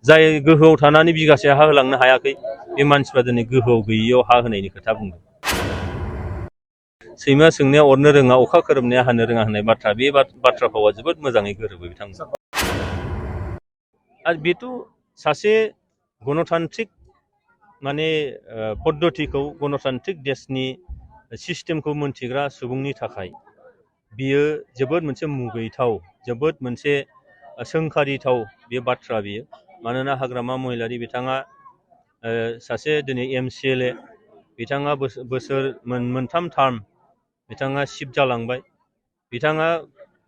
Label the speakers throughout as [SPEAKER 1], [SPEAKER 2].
[SPEAKER 1] जाय गोहोआव थानानै बिगासे हा होलांनो हायाखै बे मानसिफ्रा दिनै गोहोआव गैयियाव हा होनायनि खोथा बुंदों। सैमा सोंनाया अरनो रोङा अखा खोरोमनाया हानो रोङा होननाय बाथ्रा, बे बाथ्रा भावा जोबोद मोजाङै गोरोबो बिथांमोन। आरो बेथ' सासे गणतान्त्रिक माने पद्धतिखौ गणतान्त्रिक देशनि सिस्टेमखौ मोनथिग्रा सुबुंनि थाखाय बियो जोबोद मोनसे मुगैथाव, जोबोद मोनसे सोंखारिथाव बे बाथ्रा बियो। मानोना हाग्रामा महिलारि बिथाङा सासे दिनै MCLA, बिथाङा बोसोर मोनथाम टार्म बिथाङा सिफ जालांबाय। बिथाङा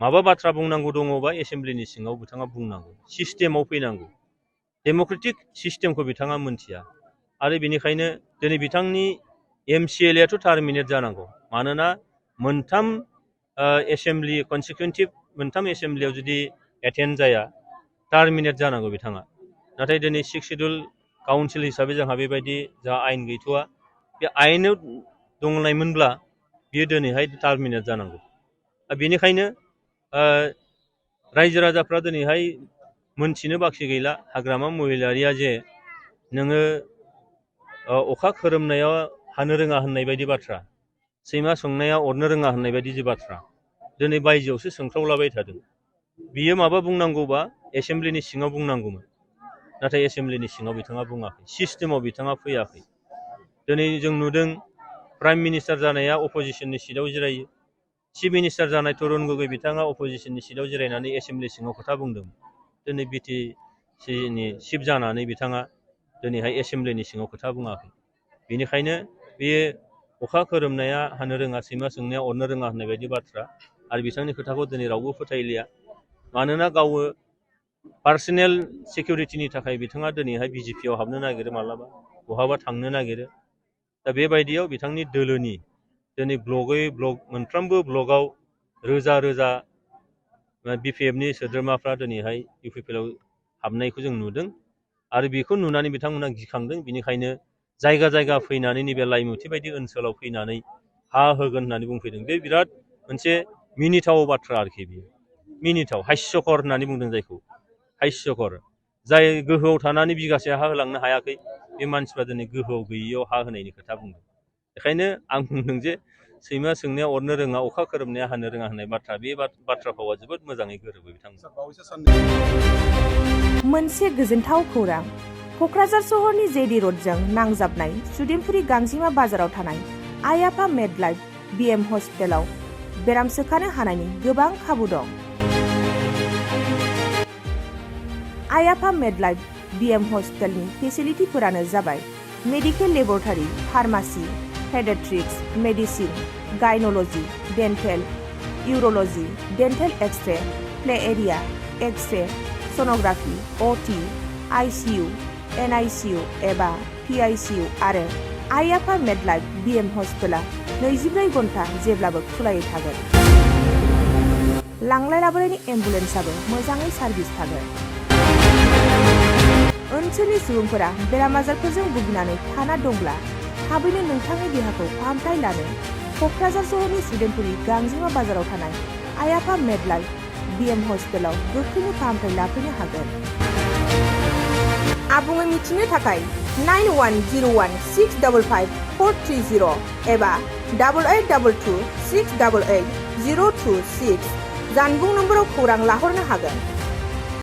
[SPEAKER 1] माबा बाथ्रा बुंनांगौ दङबा एसेमब्लिनि सिङाव बिथाङा बुंनांगौ, सिस्टेमाव फैनांगौ। डेम'क्रेटिक सिस्टेमखौ बिथाङा मोनथिया आरो बेनिखायनो दिनै बिथांनि MCLAयाथ' टार्मिनेट जानांगौ। मानोना मोनथाम एसेमब्लि कनसिकुवेन्टिभ मोनथाम एसेमब्लियाव जुदि एटेन्ड जाया टार्मिनेट जानांगौ बिथाङा। नाथाय दिनै 6 शिड्युल काउन्सिल हिसाबै जोंहा बेबायदि जोंहा आयेन गैथ'वा। बे आयेनाव दंनायमोनब्ला बियो दिनैहाय टार्मिनेट जानांगौ। बेनिखायनो रायजो राजाफ्रा दिनैहाय मोनथिनो बाखि गैला हाग्रामा महिलारिया जे नोङो अखा खोरोमनायाव हानो रोङा होननाय बायदि बाथ्रा, सैमा सोंनाया अरनो रोङा होननाय बायदि जे बाथ्रा दिनै बायजोआवसो सोंख्रावलाबाय थादों। बियो माबा बुंनांगौबा एसेमब्लिनि सिङाव बुंनांगौमोन, नाथाय एसेमब्लिनि सिङाव बिथाङा बुङाखै, सिस्टेमाव बिथाङा फैयाखै। दिनै जों नुदों प्राइम मिनिस्टार जानाया अपोजिसननि सिटआव जिरायो, चिफ मिनिस्टार जानाय तरुण गगৈ बिथाङा अपोजिसननि सिटआव जिरायनानै एसेमब्लि सिङाव खोथा बुंदों। दिनै BTCनि चिफ जानानै बिथाङा दिनैहाय एसेमब्लिनि सिङाव खोथा बुङाखै। बेनिखायनो बे अखा खोरोमनाया हानो रोङा, सैमा सोंनाया अरनो रोङा होननाय बायदि बाथ्रा आरो बिथांनि खोथाखौ दिनै रावबो फोथायलिया। मानोना गावो पार्सनेल सिकिउरिटिनि थाखाय बिथाङा दिनैहाय BJPआव हाबनो नागिरो, मालाबा बहाबा थांनो नागिरो। दा बेबायदियाव बिथांनि दोलोनि दिनै मोनफ्रोमबो ब्लकआव रोजा रोजा BPFनि सोद्रोमाफ्रा दिनैहाय UPPLआव हाबनायखौ जों नुदों आरो बेखौ नुनानै बिथांमोना गिखांदों। बिनिखायनो जायगा जायगा फैनानै नैबे लाइमुथि बायदि ओनसोलाव फैनानै हा होगोन होननानै बुंफैदों। बे बिराद मोनसे मिनिथाव बाथ्रा आरोखि, बियो मिनिथाव, हास्यकर होननानै बुंदों जायखौ, हास्यकर। जाय गोहोआव थानानै बिगासे हा होलांनो हायाखै बे मानसिफ्रा दिनै गोहोआव गैयियाव हा होनायनि खोथा बुंदों। बेखायनो आं बुंदों जे सैमा सोंनाया अरनो रोङा अखा खोरोमनाया हानो रोङा होननाय बाथ्रा, बे बाथ्रा भावा जोबोद मोजाङै गोरोबो बिथांमोन।
[SPEAKER 2] मोनसे गोजोनथाव खौरां, क'क्राझार सहरनि JD र'डजों नांजाबनाय सुदेमपुरि गांजिमा बाजाराव थानाय आइ आफा मेडलाइफ BM हस्पिटालाव बेराम सोखानो हानायनि गोबां खाबु दं। आइ आफा मेडलाइफ BM हस्पिटालनि फेसिलिटिफोरानो जाबाय medical laboratory, pharmacy, paediatrics, medicine, gynaecology, dental, urology, dental x-ray, play area, x-ray, sonography, OT, ICU, NICU एबा PICU आरो आइ आफा मेडलाइफ BM हस्पिटाला 24 घन्टा जेब्लाबो खुलायै थागोन। लांलाय लाबोलायनि एम्बुलेन्सआबो मोजाङै सार्भिस थागोन। ओनसोलनि सुबुंफोरा बेराम आजारफोरजों भुगिनानै थाना दंब्ला थाबैनो नोंथांनि देहाखौ फाहामथाय लानो क'क्राझार सहरनि सुदेमपुरि गांजिमा बाजाराव थानाय आइ आफा मेडलाइफ BM हस्पिटालाव गोख्रैनो फाहामथाय लाफैनो हागोन। आबुङै मिथिनो थाखाय 9101655430 एबा 8822688026 जानबुं नम्बराव खौरां लाहरनो हागोन।